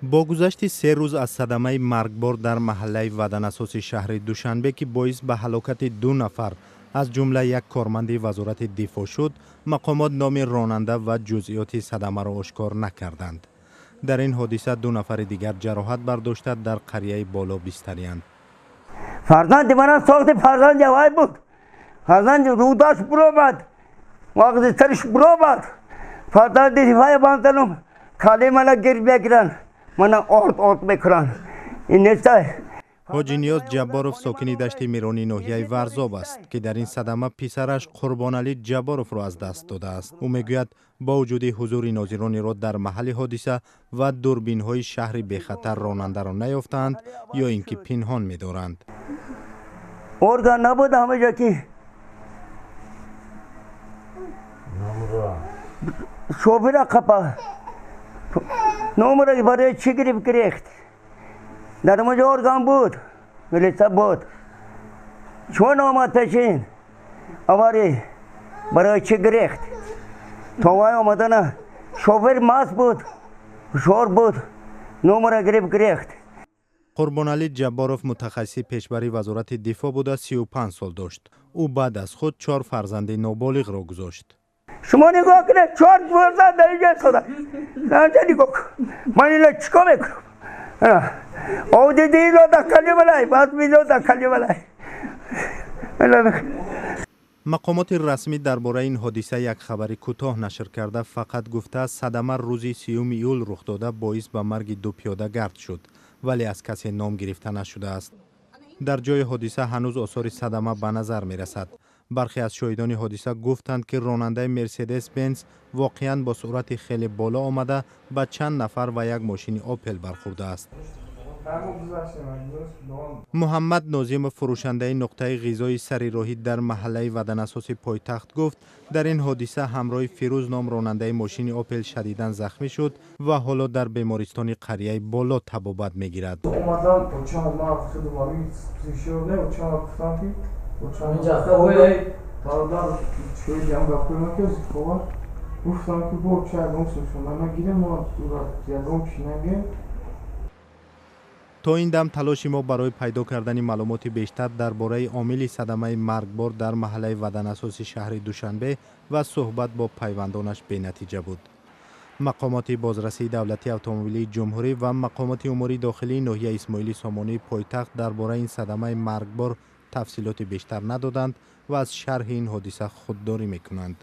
Бо гузашти 3 рӯз аз садамаи маргбор дар маҳаллаи Ваданасоси шаҳри Душанбе, ки боис ба ҳалокати ду нафар, аз ҷумла як корманди Вазорати дифоъ шуд, мақомот номи ронанда ва ҷузъиёти садамаро ошкор накарданд. Дар ин ҳодиса ду нафари дигар ҷароҳат бардошта, дар қарияи Боло бистариянд. Фарзанди манам сохти, фарзанди авай буд. Фарзанди рӯдаш буромад, мағзи сариш буромад. Фарзанди вай банданум кале мана гир мегиранд, мана орд орд мекунанд. Ин неста. Ҳоҷи Ниёз Ҷабборов сокини Дашти Мирони ноҳияи Варзоб аст, ки дар ин садама писараш Қурбоналӣ Ҷабборовро аз даст додааст. Ӯ мегӯяд, бо вуҷуди ҳузури нозирониро дар маҳалли ҳодиса ва дурбинҳои шаҳри бехатар, ронандаро наёфтаанд ё ин ки пинҳон медоранд. Орган набуд ҳамаҷо, ки шофира қапа номера барои чӣ гирифт, гирехт. Дар онҷо орган буд, милиса буд. Чун омад пешин аварӣ, барои чӣ гирехт? То вай омадана шофер маст буд, ҳушёр буд, номера гирифт, гирехт. Қурбоналӣ Ҷабборов мутахассиси пешбари Вазорати дифоъ буда, 35 сол дошт. Ӯ баъд аз худ чор фарзанди ноболиғро гузошт. Шумо нигоҳ кунед, чор фарзанд дар инҷа истода. Инҷа нигоҳ кун, ман ина чикор мекунам? Овдиди ино дакали балай, баъд мино дакали балай. Мақомоти расмӣ дар бораи ин ҳодиса як хабари кӯтоҳ нашр карда, фақат гуфтааст, садама рӯзи 30 июл рух дода, боис ба марги ду пиёдагард шуд, вале аз касе ном гирифта нашудааст. Дар ҷои ҳодиса ҳанӯз осори садама ба назар мерасад. Бархе аз шоҳидони ҳодиса гуфтанд, ки ронандаи Мерседес Бенз воқеан бо суръати хеле боло омада, ба чанд нафар ва як мошини Опел бархӯрдааст. Муҳаммад Нозимов, фурӯшандаи нуқтаи ғизои сари роҳӣ дар маҳаллаи Ваданасоси пойтахт, гуфт, дар ин ҳодиса ҳамроҳи Фирӯз ном ронандаи мошини Опел шадидан захмӣ шуд ва ҳоло дар бемористони қарияи Боло табобат мегирад. Омадан, гуфтам, ки бародар, шоҳиди ҳам гапҳои ки ховар гуфтам, ки бо ча ягон сушона нагирем, мо ягон чӣ нагирем. То ин дам талоши мо барои пайдо кардани маълумоти бештар дар бораи омили садамаи маргбор дар маҳаллаи Ваданасоси шаҳри Душанбе ва суҳбат бо пайвандонаш бенатиҷа буд. Мақомоти бозрасии давлатии автомобилии ҷумҳурӣ ва мақомоти умури дохилии ноҳияи Исмоили Сомонии пойтахт дар бораи ин садамаи маргбор тафсилоти бештар надоданд ва аз шарҳи ин ҳодиса худдорӣ мекунанд.